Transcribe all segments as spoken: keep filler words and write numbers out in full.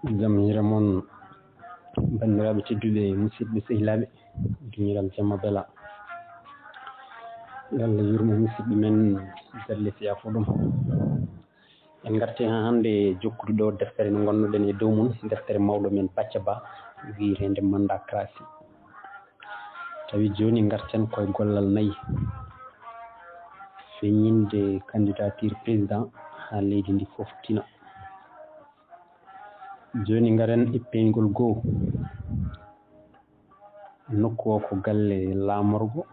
Jam hiira mon, banndiraaɓe tedduɓe, musidɓe sehilaaɓe, duñiral jamma bela. Yo Allah yurmo musidɓe men Galle Siya fo ɗum. En ngarti haa hannde jokkude ɗo deftere nde ngonnoɗen e dow mum, deftere mawɗo men Bacca Ba, wiyeteende Mandakrasi. Tawi jooni ngarten koye gollal nayi, feññinde candidature président haa leydi ndi fof tina. Jooni ngaren e peeñgol goo. Nokku o ko galle laamorgo,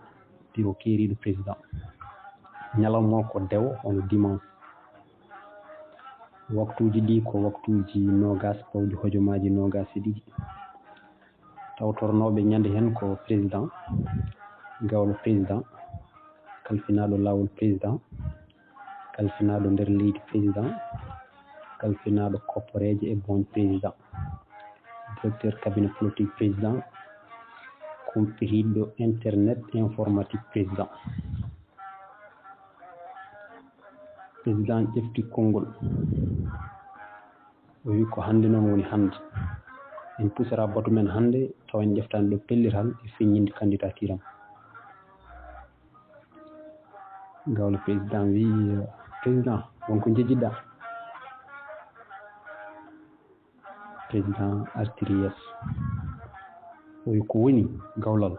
biro keeriiɗo président. Ñalawma o ko dewo, hono dimanche. Waktuuji ɗi ko waktuuji noogas, pawɗi hojomaaji noogas e ɗiɗi. Tawtornooɓe ñande heen ko président, gawlo président, kalfinaaɗo laawol président, kalfinaaɗo nder leydi président, kalfinaaɗo kopporeeje e booñ président, directeur cabinet politique président, kumpitiiɗo internet informatique président. Président ƴefti konngol. O wi ko hannde noon woni hannde. En pusara batu men hannde, tawa en ƴeftaani ɗo pellital e feññinde candidature am. Gawlo président wi, "Président, won ko njejjitɗa?" Président artiri yeeso. O wi, "Ko woni, gawlal?"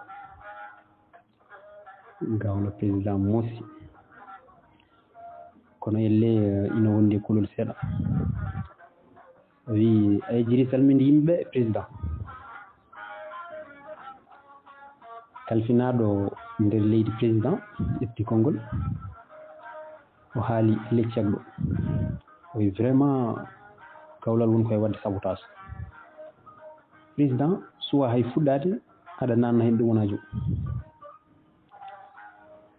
Gawlo président moosi. Kono elle, eh, ina wondi e kulol seeɗa. O wi, "A yejjiti salminde yimɓe ɓe, président?" Kalfinaaɗo nder leydi président ƴetti konngol. O haali leccagɗo. O wi, "Vraiment, gawlal woni koye waɗde sabotage. Président suwa hay fuɗɗaade, aɗa naanna heen ɗum wona jum."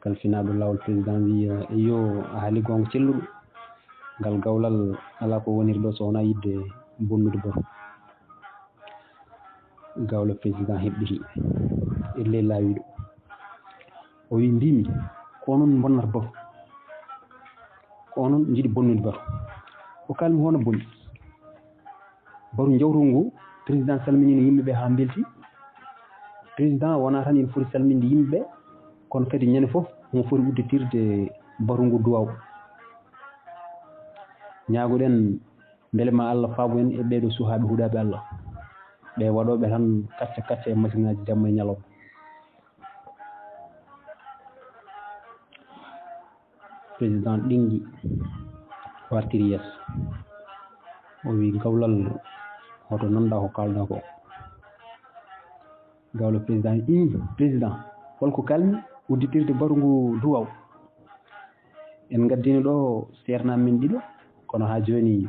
Kalfinaaɗo laawol président wi, "Iyo, a haali goonga celluɗo. Ngal gawlal alaa ko woniri ɗo so wonaa yiɗde bonnude batu." Gawlo président heɓɓiti e ley laawiiɗo. O wi, "Mbiimi ko onon mbonnata batu. Ko onon njiɗi bonnude batu." O kalmi hono boni. Batu njawtugu ngu, président salminiino yimɓe ɓe haa mbelti. Président wonaa tan ina foti salminde yimɓe ɓe, kono kadi ñande fof omo foti udditirde batu ngu duwaaw. Ñaagoɗen mbele ma Allah faabu en e ɓeeɗo suhaaɓe huɗaaɓe Allah, ɓe waɗooɓe tan kacce kacce e masiŋaaji jamma e ñalawma. Président ɗiŋgi, wartiri yeeso. O wi, "Gawlal, hoto nanɗa ko kalɗa ko?" Gawlo président wi, "Ii, président, holko kalmi udditirde batu ngu duwaw? En ngaddino ɗo ceerno men ɗiɗo, kono haa jooni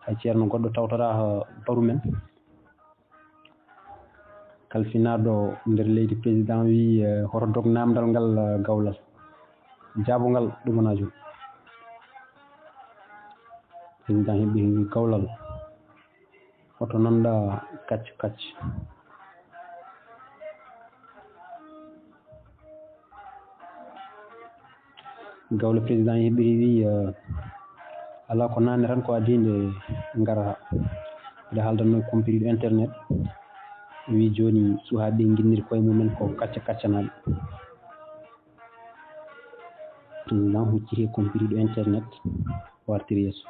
hay ceerno goɗɗo tawtoraa batu men." Kalfinaaɗo nder leydi président wi, eh, "Hoto dog naamndal ngal, eh, gawlal. Jaabo ngal ɗumanajum." Président heɓɓi wi, "Gawlal, hoto nanɗa kacce kacce." Gawlo président heɓɓiti wi, eh, "Alaa ko naane tan ko adii nde ngarata." Mbiɗa haaldanno compagnie internet. Wi jooni suhaaɓe ɓe nginniri koye mumen ko kacce kaccanaaɓe. Président hucciti e compagnie internet wartiri yeeso.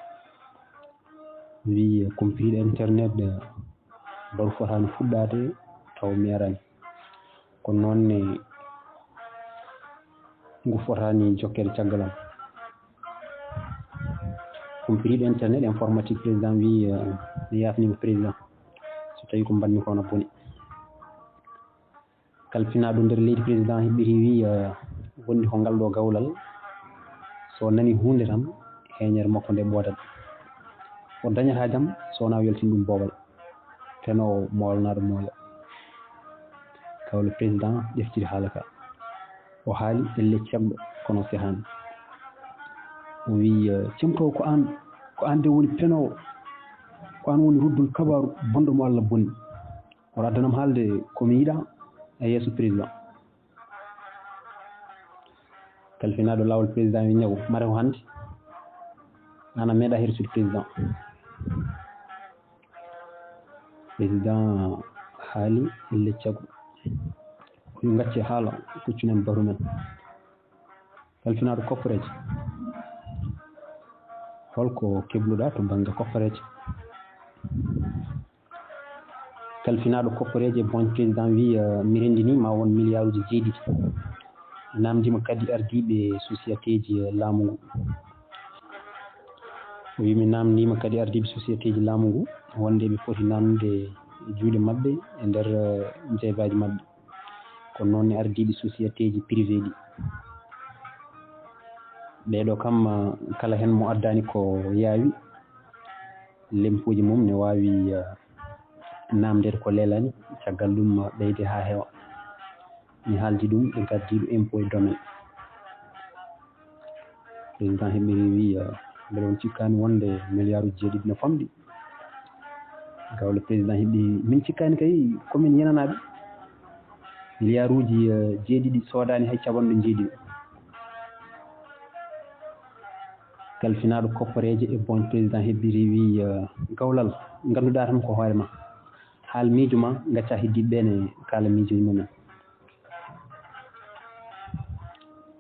Wi compagnie internet, eh, baru fotaani fuɗɗaade taw mi araani. Kono noon ne ngu fotaani jokkeede caggal am. Compagnie internet informatique président wi, eh, mi yaafnima président. So tawi ko mbanmi ko na boni. Kalfinaaɗo nder leydi président heɓɓiti wi, eh, wondi ko ngal ɗo gawlal. So nani huunde tan heñere makko nde ɓoodat. O dañata jam so wona o yaltini ɗum boobal. Tenoowo moolnaaɗo mooya. Gawlo président ƴeftiri haala ka. O haali elle cagɗo kono sehaani. O wi, eh, "Cemtoowo ko aan, ko aan de woni penoowo. Ko aan woni ruddol kabaaru bonɗo mo Allah bonni. Oɗo addanam haalde ko mi yiɗa e yeeso président." Kalfinaaɗo laawol président wi, "Ñaw, mare ko hannde. Aan a meeɗa hirsude président." Président haali e leccagu. Ko yo ngacce haala, kuccunen batu men. Kalfinaaɗo kopporeeje, holko kebluɗaa to bannge kopporeeje? Kalfinaaɗo kopporeeje, bon, président wi, eh, mi renndini ma won miliyaaruuji jeeɗiɗi. Namndima kadi ardiiɓe sociétéji laamu ngu. O wi mi namndima kadi ardiiɓe sociétéji laamu ngu wonde ɓe poti namde juuɗe maɓɓe e nder, eh, jeebaaji maɓɓe. Ko noon ne ardiiɓe sociétéji privé ɗi. Ɓeeɗo kam, eh, kala heen mo addaani ko yaawi, lempuuji mum ne waawi, eh, naamndeede ko leelaani, caggal ɗum, eh, ɓeyde haa heewa. Mi haaldi ɗum e gardiiɗo impôt e domaine. Président heɓɓiri wi, eh, mbeɗa on cikkaani wonde miliyaaruuji jeeɗiɗi no famɗi. Gawle président heɓɓiri, min cikkaani kay komin yenanaaɓe. Miliyaaruuji, eh, jeeɗiɗi soodaani hay capanɗe jeeɗiɗi. Kalfinaaɗo kopporeeje e bon président heɓɓiri wi, eh, gawlal ngannduɗaa tan ko hoore ma. Haal miijo ma, ngacca heddiiɓe ɓe ne kaala miijooji mumen.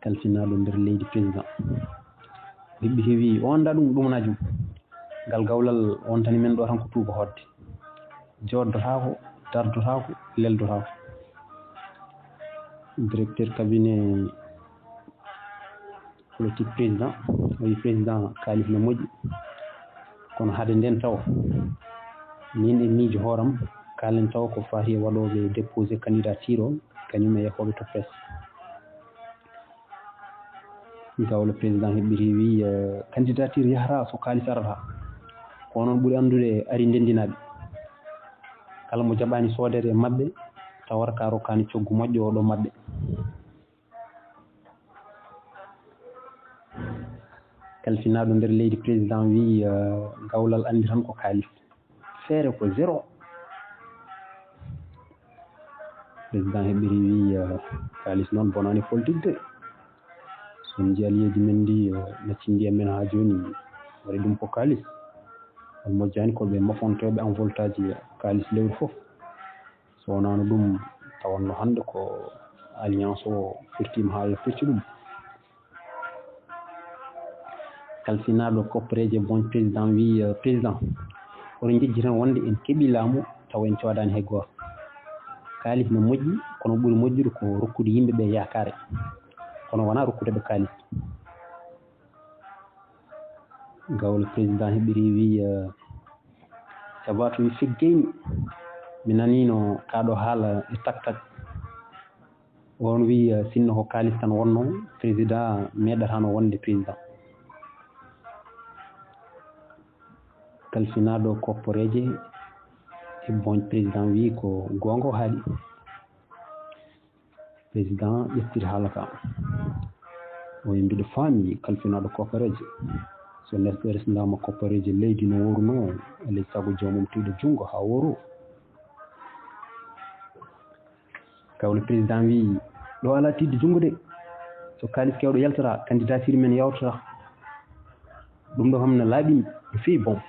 Kalfinaaɗo nder leydi président. Heɓɓi heewi o anndaa ɗum, ɗum wonaa jum. Ngal gawlal wontani men ɗo tan ko tuuba hoɗde. Jooɗdotaako, dardotaako, leldotaako. Directeur cabinet politique président, o wi président kaalis no moƴƴi. Kono hade nden taw, min e miijo hooram, kaalen taw ko faati e waɗooɓe déposé candidature o, kañum e yahooɓe to presse. Gawlo président heɓɓiri wi, eh, candidature yahata so kaalis arata. Ko onon ɓuri anndude ari ndendinaaɓe. Kala mo jaɓaani soodere e maɓɓe, tawata ka rokkaani coggu moƴƴo o ɗo maɓɓe. Kalfinaaɗo nder leydi président wi, eh, gawlal anndi tan ko kaalis. Feere ko zéro. Président heɓɓiri wi, eh, kaalis noon bonaani politique de. So on nji aliyeeji men ndi, eh, na cindi e men haa jooni, waɗi ɗum ko kaalis. On mojjaani ko ɓe mafontooɓe envoltaaji kaalis lewru fof. So wonaano ɗum, tawanno hannde ko alliance o firtiima haa yo firti ɗum. Kalfinaaɗo kopporeeje bon président wi, eh, président, oɗon njejji tan wonde en keɓii laamu tawa en coodaani hay gooto. Kaalis no moƴƴi, kono ɓuri moƴƴude ko rokkude yimɓe ɓe yaakaare, kono wonaa rokkude ɓe kaalis. Gawlo président heɓɓiri wi, eh, Sabaatu wi feggeyni. Mi naniino kaa ɗo haala e tak tak. On wi, eh, sinno ko kaalis tan wonno, président meeɗataano wonde président. Kalfinaaɗo kopporeeje e bon président wi ko goonga o haali. Président ƴettiri haala ka. O wi mbiɗo faami kalfinaaɗo kopporeeje. So neɗɗo resndaama kopporeeje leydi no woorunoo, alay sago joomum tiiɗa junngo haa wooroo. Gawlo président wi ɗo alaa tiiɗde junngo de. So kaalis keewɗo yaltata, candidature men yawtata. Ɗum ɗo kam no laaɓi no feewi bon.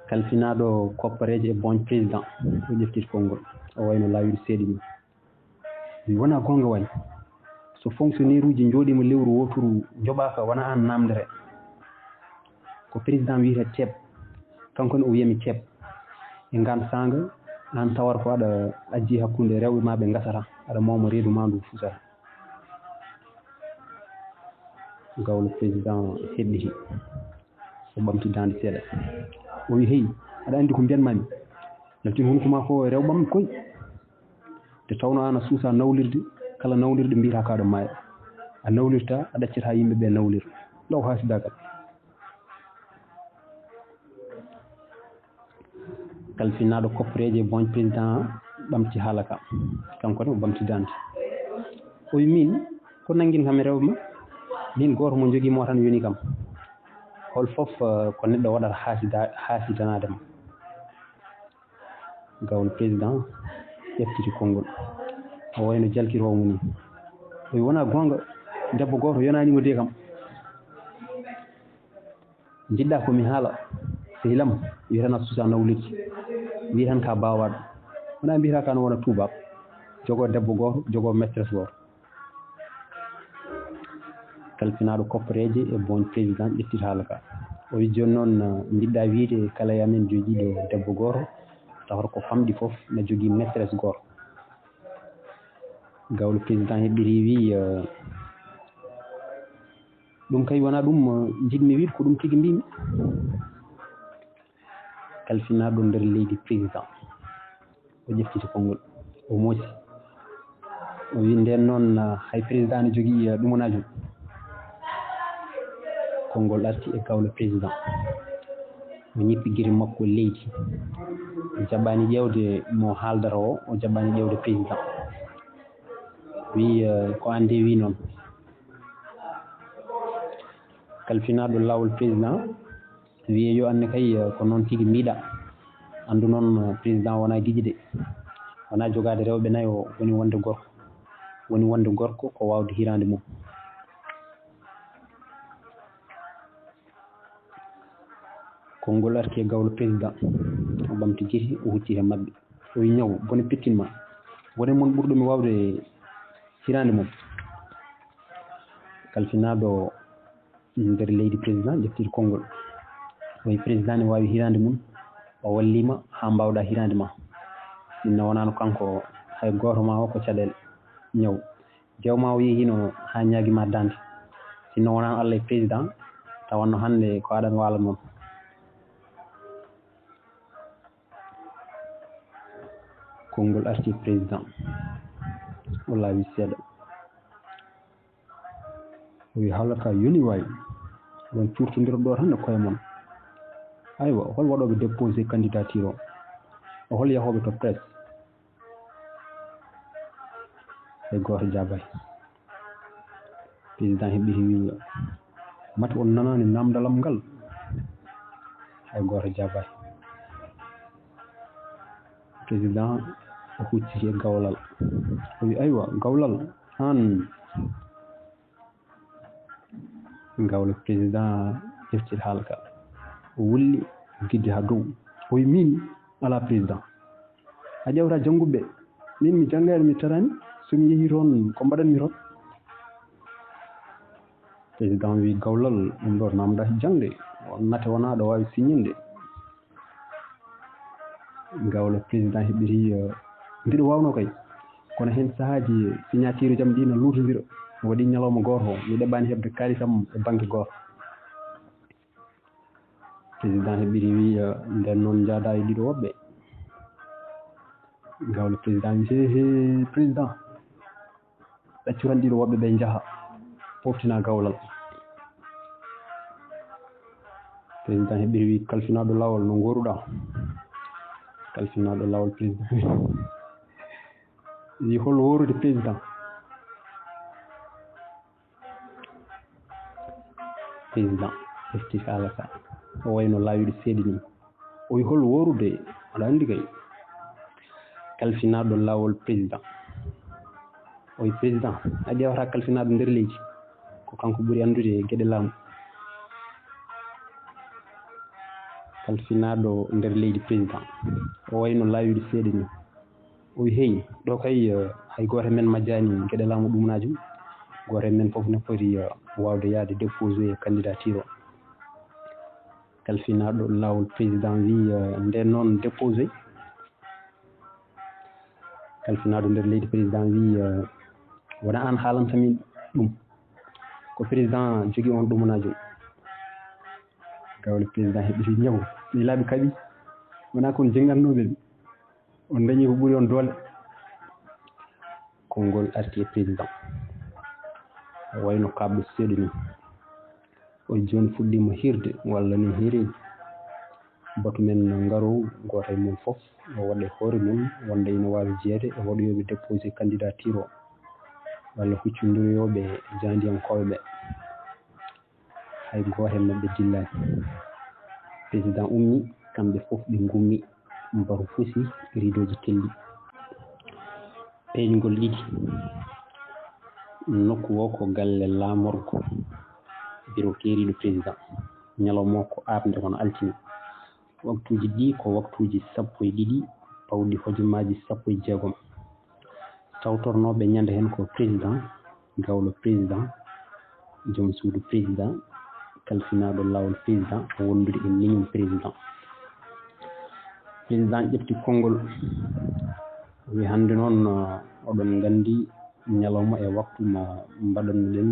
Kalfinaaɗo kopporeeje e bon président o ƴeftiti konngol. O wayno laawiri seeɗi ɗum. Mi wona goonga waay. So fonctionnaire uji njooɗiima lewru wooturu njoɓaaka wona aan naamndere. Ko président wiyata ceeb, kanko ne o wiyami ceeb. E ngaan saanga aan tawata ko aɗa ajji hakkunde rewɓe ma ɓe ngasata, aɗa mooma reedu ma ndu fusata. Gawlo président heɓɓiti. O ɓamti daande seeɗa. O wi hey, aɗa anndi ko mbiyanmami? Yaltin hunko ma ko e rewɓam koy. Nde tawno aan a suusa nawlirde, kala nawlirɗo mbiyata ka ɗo maaya. A nawlirta, a ɗaccata yimɓe ɓe nawlir. Law haasidagal. Kalfinaaɗo kopporeeje bon président ɓamti haala ka. Kanko ne o ɓamti daande. O wi min, ko nanngin kam e rewɓe ma? Min gooto mo njogii mo tan yoni kam. Hol fof, eh, ko neɗɗo waɗata haasida-, haasidanaade ma. Gawlo président ƴeftiti konngol. O wayno jalkiroowo mo ni. O wi wona goonga, debbo gooto yonaani mo de kam. Njiɗɗa ko mi haala? Sehilam, wiyata na susa nawliti. Wiyata ka bawaɗo. Wona mbiyata ka no wona tubaab. Jogo debbo gooto, jogo maîtresse gooto. Kalfinaaɗo kopporeeje e bon président ƴettita haala ka. O wi jooni noon, mbiɗɗa wiide kala e amen jogiiɗo debbo gooto, tawata ko famɗi fof na jogii maîtresse gooto. Gawlo président heɓɓiri wi, eh, ɗum kay wona ɗum, eh, njiɗmi wiide, ko ɗum tigi mbimi. Kalfinaaɗo nder leydi président. O ƴeftiti konngol, o moosi. O wi ndeen noon, eh, hay président ne jogii, eh, ɗumanaajo. Konngol arti e gawlo président. O ñippi giri makko leydi. O jaɓaani ƴeewde mo haaldata o, o jaɓaani ƴeewde président. Wi, eh, ko an de wi noon. Kalfinaaɗo laawol président. Wiye yo anne kay, eh, ko noon tigi mbiɗa. Anndu noon, eh, président wona giƴi de. Wona jogaade rewɓe nayo woni wonde gorko. Woni wonde gorko ko waawde hiraande mum. Konngol arti e gawlo président. O ɓamti giri, o hucci he maɓɓe. O wi ñaw, bone pittin ma. Wone mon ɓurɗo mi waawde hiraande mum. Kalfinaaɗo nder leydi président ƴeftiri konngol. O wi président ne waawi hiraande mum. O wallima haa mbaawɗa hiraande ma. Sinno wonaano kanko, hay gooto ma o ko caɗeele ñaw. Jeew ma o yehi hino haa ñaagi ma dande. Sinno wonaano Allah e président, tawanno hannde ko aɗan waala noon. Konngol arti président. O laawi seeɗa. O wi haala ka yoni waay. Oɗon cuurtondira ɗo tan e koye mon. Aywa, hol waɗooɓe déposé candidature o? O hol yahooɓe to presse? Hay gooto jaabaay. Président heɓɓiti wiiga. Mate on nanaani namdal am ngal? Hay gooto jaabaay. Président o hucciti e gawlal. O wi aywa, gawlal, aan. Gawlo président ƴefti haala ka. O wulli gidde haa dow. O wi min alaa président. A ƴeewata jannguɓe. Min mi janngaani mi taraani. So mi yehii toon ko mbaɗanmi toon? Président wi gawlal ɗum ɗo namda jaŋde. On nate wona ɗo waawi siññinde. Gawlo président heɓɓiti, eh, mbiɗo waawno kay. Kono heen sahaaji signature jam ɗi no luutondira. Mi waɗi ñalawma gooto, mi ɗeɓaani heɓde kaalis am e banque gooto. Président heɓɓiti wi, eh, nden noon njaada e ɗiɗo woɓɓe. Gawlo président wi, he, he, président. Ɗaccuran ɗiɗo woɓɓe ɓe njaha, poftina gawlal. Président heɓɓiri wi, kalfinaaɗo laawol, no ngoruɗa? Kalfinaaɗo laawol, président wi, hol worude président? Président ƴefti haala ka, o wayno laawiɗo seeɗa ni. O wi, hol worude? Aɗa anndi kay. Kalfinaaɗo laawol président. O wi, président, a ƴeewata kalfinaaɗo nder leydi. Ko kanko ɓuri anndude geɗe laamu. Kalfinaaɗo nder leydi président. O wayno laawiɗo seeɗa ni. O wi, hey, ɗo kay, eh, hay gooto e men majjaani geɗe laamu ɗumanaajo. Gooto e men fof ne foti, eh, waawde yahde déposé candidature o. Kalfinaaɗo laawol président wi, eh, nden noon déposé. Kalfinaaɗo nder leydi président wi, eh, wona aan haalanta min ɗum. Ko président jogii on ɗumanaajo. Gawlo président heɓɓiti ñaw. Ɓe laaɓi kaɓi. Wona kon jenngatnooɓe. On dañi ko ɓuri on doole. Konngol arti e président. O wayno kaɓɗo seeɗa ni. O jooni fuɗɗiima hirde, walla ni hiri. Batu men ngarow, gooto e mon fof, o waɗa e hoore mum, wonde ina waawi jeyeede e waɗoyooɓe déposé candidature o, walla huccondiriiɓe e jaandiyankooɓe ɓe. Hay gooto e maɓɓe dillaani. Président ummi, kamɓe fof ɓe ngummi. Batu fusi, ridooji telli. Peeñgol ɗiɗi. Nokku o ko galle laamorgo, biro keeriiɗo président. Ñalawma o ko arde kono altine. Waktuuji ɗi ko waktuuji sappo e ɗiɗi pawɗi hojomaaji sappo e jeegom. Tawtornooɓe ñande heen ko président, gawlo président, joom suudu président, kalfinaaɗo laawol président, wondude e miñum président. Président ƴefti konngol, wi: "Hannde noon, uh, oɗon nganndi ñalawma e waktu mo mbaɗanno-ɗen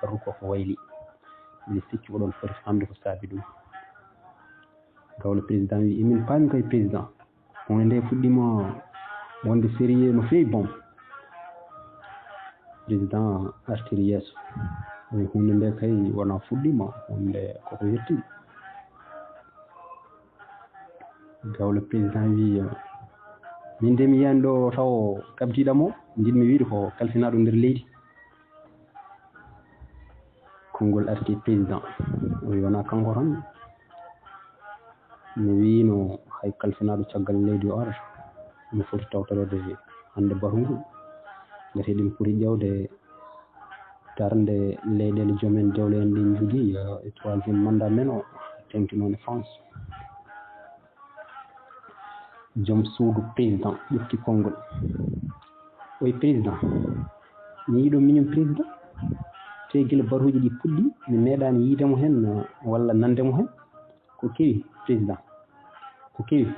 baru ko ko wayli. Mbiɗa sikki oɗon foti faamde ko saabi ɗum." Gawlo président wi: "Emin paami kay président, huunde nde fuɗɗiima wonde sérieux no feewi." Bon, président artiri yeeso, wi: "Huunde nde kay wona fuɗɗiima, huunde koko yetti." Gawlo président wi: "Min de mi yiyaani ɗo taw kabdiiɗo mo, njiɗmi wiide ko kalfinaaɗo nder leydi." Konngol arti e président. O wi: "Wonaa kanko tan. Mi wiino hay kalfinaaɗo caggal leydi o ara. Omo foti tawtoreede hannde baru ngu. Ngati eɗen poti ƴeewde darnde leyɗeele joom en dewle en ɗin njogii, eh, e troisième mandat men o, teŋti noon e France." Joom suudu président ƴefti konngol. O wi: "Président, mi yiɗo miñum président. Te gila baruuji ɗi puɗɗi, mi meeɗaani yiide mo heen, eh, walla nande mo heen. Ko kewi président, ko kewi."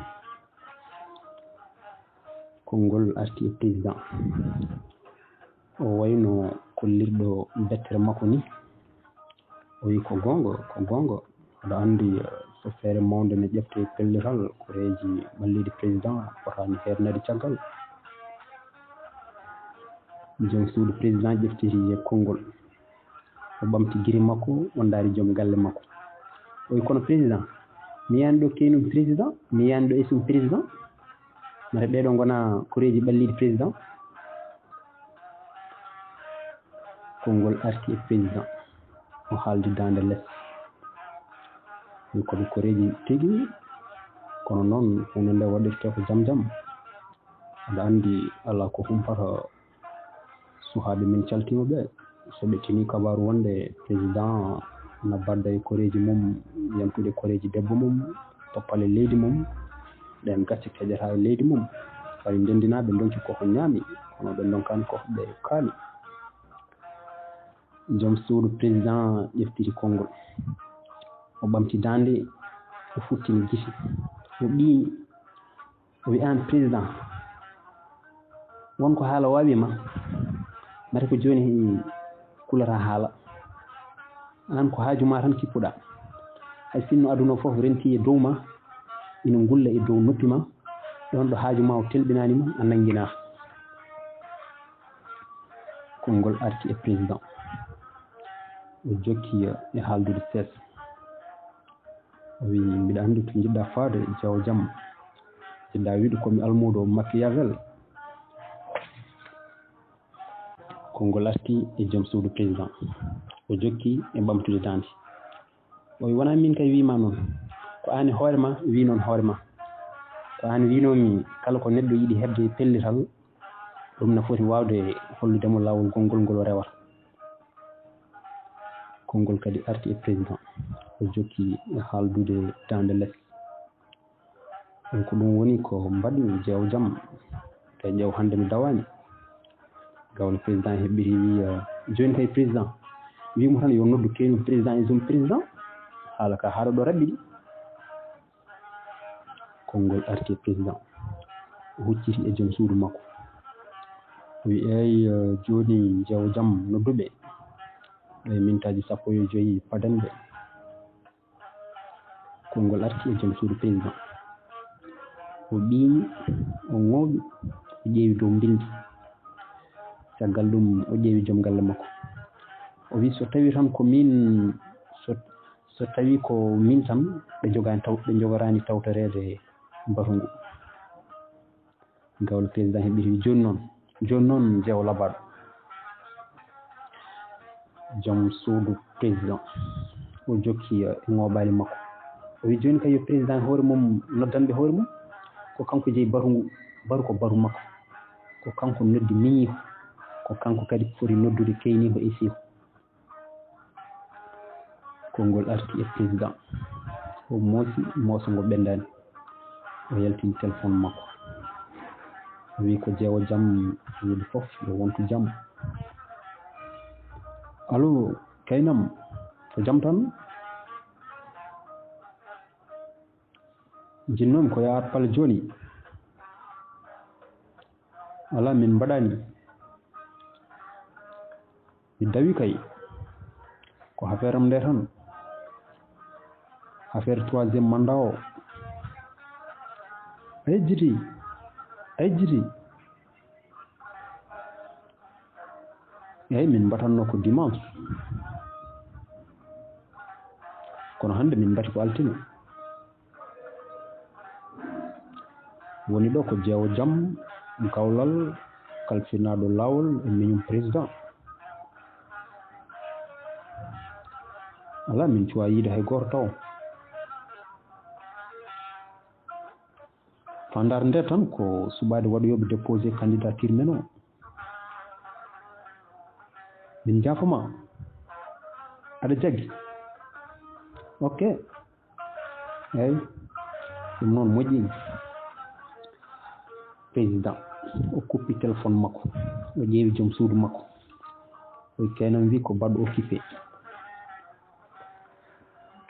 Konngol arti e président. O wayno kollirɗo bettere makko ni. O wi: "Ko goonga, ko goonga. Aɗa anndi, eh, so feere mawnde ne ƴefte pellital, koreeji ɓalliiɗi président potaani heerneede caggal." Joom suudu président ƴeftiti e konngol. O ɓamti giri makko, o ndaari joom galle makko. O wi: "Kono président, mi yiyaani ɗo keenum président, mi yiyaani ɗo esum président. Mata ɓeeɗo ngona koreeji ɓalliiɗi président." Konngol arti e président. O haaldi daande les. Wi: "Koɓe koreeji tigi, kono noon huunde nde waɗirte ko jam jam. Aɗa anndi alaa ko humpata suhaaɓe men caltiima ɓe. So ɓe tinii kabaaru wonde président na badda e koreeji mum, yantude koreeji debbo mum, toppale leydi mum, ɗeen gacce keƴata e leydi mum. Fay ndenndinaaɓe ndonki koko ñaami, kono ɓe ndonkaani koko ɓe kaali." Joom suudu président ƴeftiti konngol. O ɓamti daande, o futtini gisi. O ɓiiñi, o wi: "Aan président, won ko haala waawi ma? Mate ko jooni kulata haala. Aan ko haaju ma tan kippuɗaa. Hay sinno aduna o fof rentii e dow ma, ina ngulla e dow noppi ma, ɗoon ɗo haaju ma o telɓinaani ma, a nannginaa." Konngol arti e président. O jokki e haaldude seeɗa. O wi: "Mbiɗa anndi to njiɗɗaa faade, jaw jam. Njiɗɗaa wiide ko mi almuudo Machiavel." Konngol arti e joom suudu président. O jokki e ɓamtude daande. O wi: "Wonaa miin kay wiima noon. Ko aan e hoore ma wii noon hoore ma. Ko aan wiinoomi kala ko neɗɗo yiɗi heɓde e pellital, ɗum na foti waawde hollude mo laawol gonngol ngol o rewata." Konngol kadi arti e président. O jokki e haaldude daande les. Ɗum ko ɗum woni ko mbaɗmi jeew jam. Te ƴeew hannde mi dawaani. Gawno président heɓɓiti wi, eh, jooni kay président. Wii mo tan yo noddu keenum président e zone président. Haala ka haɗa ɗo raɓɓiɗi. Konngol arti e président. O hucciti e joom suudu makko. O wi, "Eey, eh, jooni jeew jam nodduɓe. Ɗo e mintaaji sappo e joyi padanɓe." Konngol arti e joom suudu président. O ɓiiñi, o ŋooɓi, o ƴeewi dow mbindi. Caggal ɗum, o ƴeewi joom galle makko. O wi, "So tawi tan ko min, so, so tawi ko min tan, ɓe jogaani taw-, ɓe jogoraani tawtoreede batu ngu." Gawlo président heɓɓiti wi, "Jooni noon, jooni noon jeewo labaaɗo." Joom suudu président o jokki e ŋooɓaali makko. O wi, "Jooni kay yo président hoore mum noddanɓe hoore mum. Ko kanko jeyi batu ngu, batu ko batu makko. Ko kanko noddi miñiiko. Ko kanko kadi foti noddude keyniiko e siiko." Konngol arti e président. O moosi, mooso ngo ɓendaani. O yaltini téléphone makko. O wi ko jeewo jam, suudu fof yo wontu jam. Allo, kaynam, ko jam tan? Jinnoomi ko yahat pale jooni. Alaa, min mbaɗaani. Mi dawi kay. Ko affaire am nde tan. Affaire troisième mandat o. A yejjiti. A yejjiti. Eey, min mbaɗatno ko dimanche. Kono hannde min mbati ko altine. Woni ɗo ko jeewo jam, gawlal, kalfinaaɗo laawol e miñum président. Alaa, min cuwaa yiide hay gooto taw. Faandaare nde tan ko suɓaade waɗoyooɓe déposé candidature men o. Min njaafo ma. Aɗa jaggi? Ok. Eey, ɗum noon moƴƴi. Président, o kuppi téléphone makko, o ƴeewi joom suudu makko. O wi, kaynam wi ko baɗɗo occupé.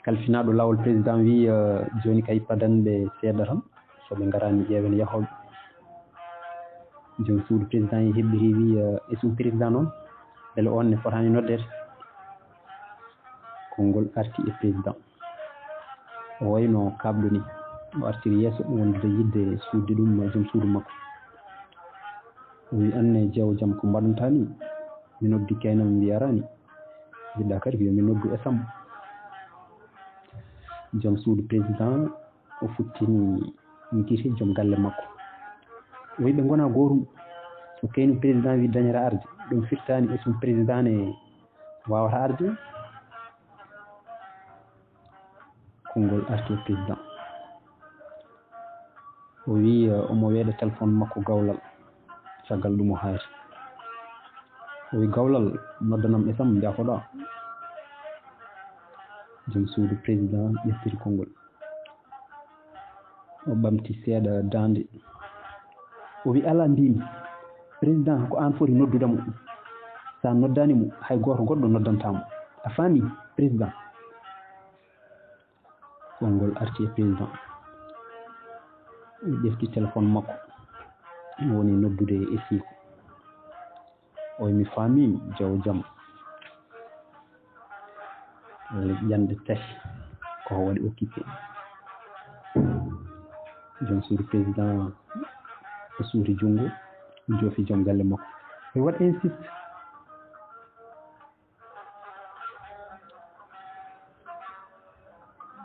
Kalfinaaɗo laawol président wi, eh, jooni kay padan ɓe seeɗa tan, so ɓe ngaraani ƴeewen yahooɓe. Joom suudu président yi heɓɓiri wi, eh, est-ce que président noon, mbele oon ne fotaani noddeede? Konngol arti e président. O wayno kaaɓɗo ni. O artiri yeeso wondude yiɗde suuɗde ɗum e joom suudu makko. O wi, anne jeewo jam ko mbaɗantaa ni? Mi noddi kaynam mi araani. Jiɗɗa kadi ko yo mi noddu e Sam. Joom suudu président o futtini gite joom galle makko. O wi ɓe ngona gootum. So kaynu président wi dañata arde, ɗum firtaani e sum président ne waawata arde. Konngol arti e président. O wi, eh, omo weeɗa téléphone makko gawlal. Caggal ɗum o haayri. O wi, gawlal, noddanam e Sam, njaafoɗaa. Joom suudu président ƴettiri konngol. O ɓamti seeɗa daande. O wi, alaa, mbiimi, président ko aan foti noddude mo. So a noddaani mo, hay gooto goɗɗo noddantaa mo. A faami, président? Konngol arti e président. O ƴefti téléphone makko. O woni noddude e siiko. O wi, mi faami, jeewo jam. Leƴƴanɗe tati ko waɗi occupé. Joom suudu président o suuti junngo, joofi joom galle makko. O wi, waɗ insiste.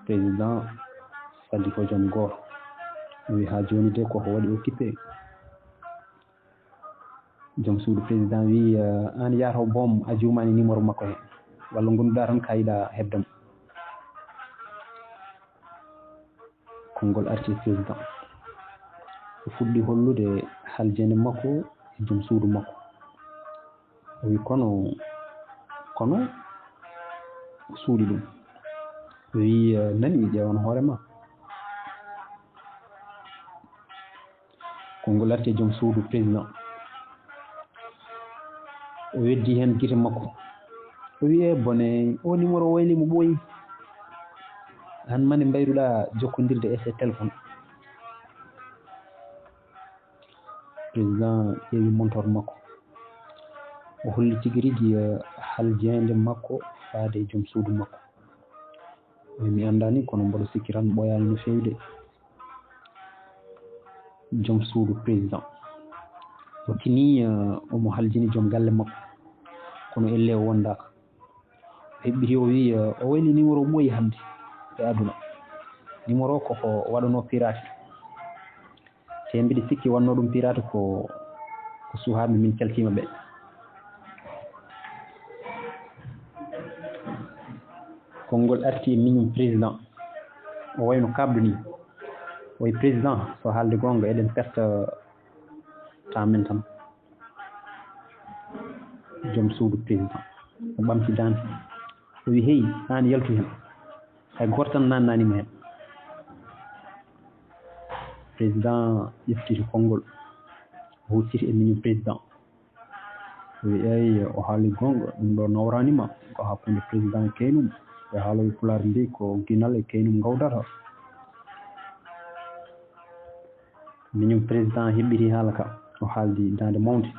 Président fadi ko joom gooto. O wi, haa jooni de ko waɗi occupé. Joom suudu président wi, eh, aan yaha to boom, a juumaani numéro makko he. Walla ngonduɗaa tan kaa yiɗa heɓde mo. Konngol arti e président. O fuɗɗi hollude haljeende makko e joom suudu makko. O wi, kono, kono o suuɗi ɗum. O wi, eh, nani, ƴeewan hoore ma. Konngol arti e joom suudu président. O weddi heen gite makko. O wi, e bone, o numéro wayli mo ɓooyi. Aan mani mbayruɗaa jokkondirde e se téléphone. Président ƴeewi montor makko. O holli tigi rigi, eh, haljeende makko faade e joom suudu makko. O wi, mi anndaani, kono mboɗo sikki tan ɓooyaani no feewi de. Joom suudu président. O tini, eh, omo haljini joom galle makko. Kono ellee o wondaaka. O heɓɓiti o wi, eh, o wayli numéro ɓooyi hannde e aduna. Numéro ko ko waɗanoo pirate. Te mbiɗa sikki wannoo ɗum pirate ko, ko suhaaɓe min caltiima ɓe. Konngol arti e miñum président. O wayno kaaɓɗo ni. O wi, président, so haalde goonga, eɗen perte temps men tan. Joom suudu président. O ɓamti daande. O wi, hey, aan yaltu heen. Hay gooto tan naannaani mo heen. Président ƴeftiti konngol, o hucciti e miñum président. O wi'i, "Eey, o haali goonga, ɗum ɗo nawraani ma, ko hakkunde président e keynum, e haalooɓe pulaar mbi'i ko ginal e keynum ngawdata." Miñum président heɓɓiti haala ka, o haaldi daande mawnde.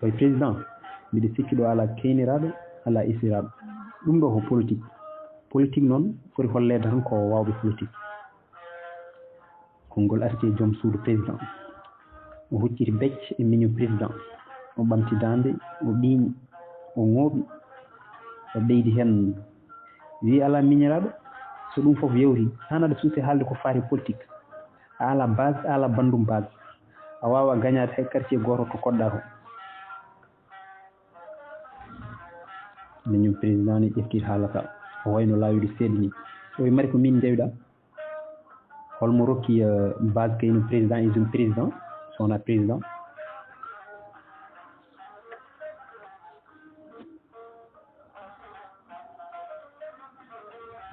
Oy président, mbiɗa sikki ɗo alaa keyniraaɗo, alaa isiraaɗo. Ɗum ɗo ko politique. Politique noon foti holleede tan ko waawɓe politique. Konngol arti e joom suudu président. O hucciti becce e miñum président. O ɓamti daande, o ɓiiñi, o ŋooɓi, o ɓeydi heen. Wi'i alaa miñiraaɗo, so ɗum fof yawti, tan aɗa suusi haalde ko faati politique. A alaa base, a alaa banndum base. A waawaa gañaade hay quartier gooto to koɗɗaa to. Miñum président ne ƴefti haala ka, o wayno laawol seeɗa ni. O wi, "Mari ko min ndewiɗaa?" Holmo rokki, eh, base kay no président, is un président, so wonaa président.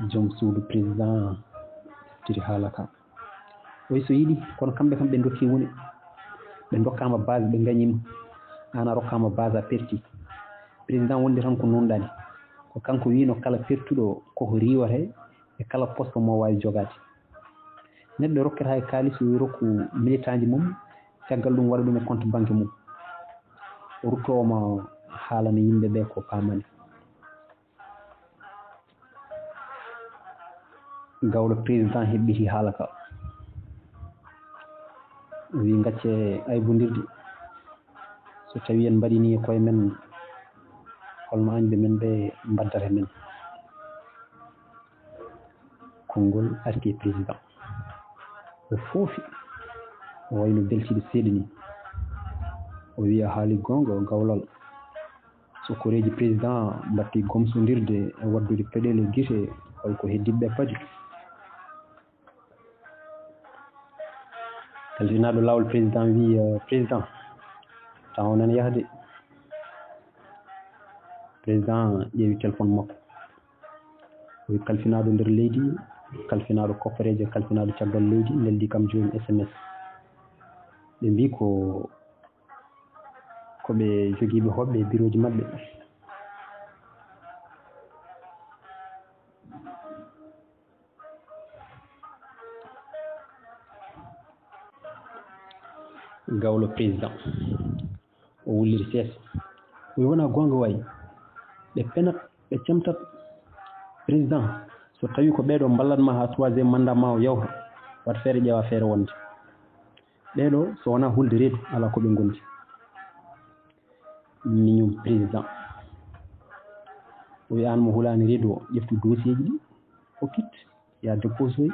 Joom suudu président ƴeftiti haala ka. O wi, "So yiɗi, kono kamɓe kam ɓe ndokki woni. Ɓe ndokkaama base, ɓe ngañiima. Aan a rokkaama base, a perti." Président wondi tan ko nunɗani. Ko kanko wiino kala pertuɗo koko riiwata e kala poste mo waawi jogaade. Neɗɗo rokkata e kaalis, o rokku militanji mum, caggal ɗum waɗa ɗum e compte banque mum. O rutto omo haalana yimɓe ɓe ko paamani. Gawlo président heɓɓiti haala ka. O wi, "Gacce aybondirde. So tawi en mbaɗini e koye men, holno añɓe men ɓe mbaddata men?" Konngol arti e président. O foofi. O wayno beltiiɗo seeɗa ni. O wi, "A haali goonga, Gawlal." So koreeji président mbaɗti gomsondirde e waɗdude peɗeele gite, holko heddiiɓe ɓe padi? Kalfinaaɗo laawol président wi, eh, "Président, temps o nana yahde." Président ƴeewi téléphone makko. O wi, "Kalfinaaɗo nder leydi, kalfinaaɗo koppareeje, kalfinaaɗo caggal leydi, neldi kam jooni S M S." Ɓe mbi ko, ko ɓe jogiiɓe hoɓɓe e birooji maɓɓe. Gawlo président. O wulliri seesa. O wi, "Wonaa goonga waay. Ɓe penat, ɓe cemtat. Président, so tawii ko ɓee ɗo mballat ma haa troisième mandat ma o yawta, waɗ feere ƴeewa feere wonde. Ɓee ɗo, so wonaa hulde reedu, alaa ko ɓe ngondi." Miñum président. O wi, "Aan mo hulaani reedu o, ƴeftu dossier ji ɗi, hokkit, yaa déposoy."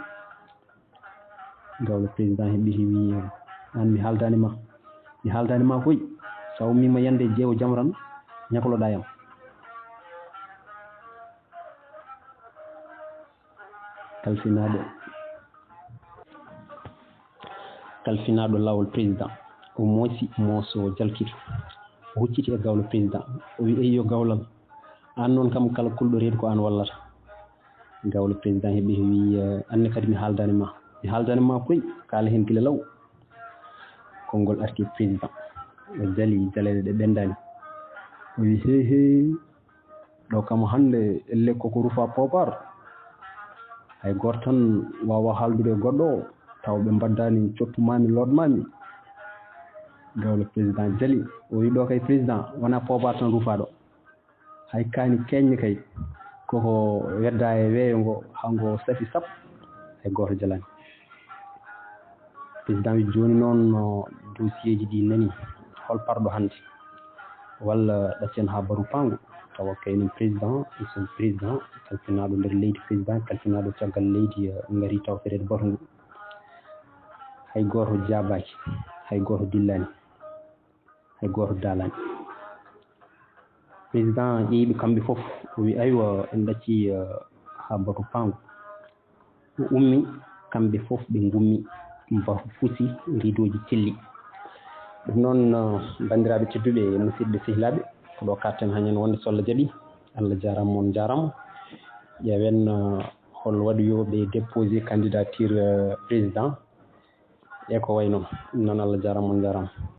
Gawlo président heɓɓiti wi, "Aan mi haaldaani ma. Mi haaldaani ma koy. So a ummiima yande e jeewo jam tan, ñakloɗaa yam." Kalfinaaɗo, kalfinaaɗo laawol président. O moosi, mooso jalkito. O hucciti e gawlo président. O wi, "Eyyo Gawlal, aan noon kam kala kulɗo reedu ko aan wallata." Gawlo président heɓɓiti wi, "Eh, aan ne kadi mi haaldaani ma. Mi haaldaani ma koy, kaala heen gila law." Konngol arti président. O jali jaleeɗe ɗe ɓenndaani. O wi, "Hee hee, ɗo kam hannde elle koko rufa poobar. Hay gooto tan waawaa haaldude e goɗɗo o, tawa ɓe mbaddaani cottu maami, loot maami." Gawlo président jali. O wi, "Ɗo kay président, wonaa poobar tan rufaa ɗo. Hay kaani keeñne kay, koko wedda e weeyo ngo, haa ngo safi sap, hay gooto jalaani." Président wi, "Jooni noon, no dossier ji ɗi nani, hol parɗo hannde? Walla ɗaccen haa baru paangu, tawa kaynen président, son président, kalfinaaɗo nder leydi président, kalfinaaɗo caggal leydi, eh, ngari tawa fereede baru ngu. Hay gooto jaabaaki, hay gooto dillaani." Hay gooto daalaani. Président ƴeewi ɓe kamɓe fof, o wi, "Aywa, en ɗacci, eh, haa batu paangu." O ummi, kamɓe fof ɓe ngummi, mbahu fusi, ridooji celli. Ɗum noon, eh, banndiraaɓe tedduɓe, musidɓe sehilaaɓe, ko ɗo kaaɗten haa ñande wonde so Allah jaɓi. Allah jaaraama, on njaaraama. Ƴeewen, eh, hol waɗi yo ɓe déposé candidature, eh, président. E ko wayi noon. Ɗum noon, Allah jaaraama, on njaaraama.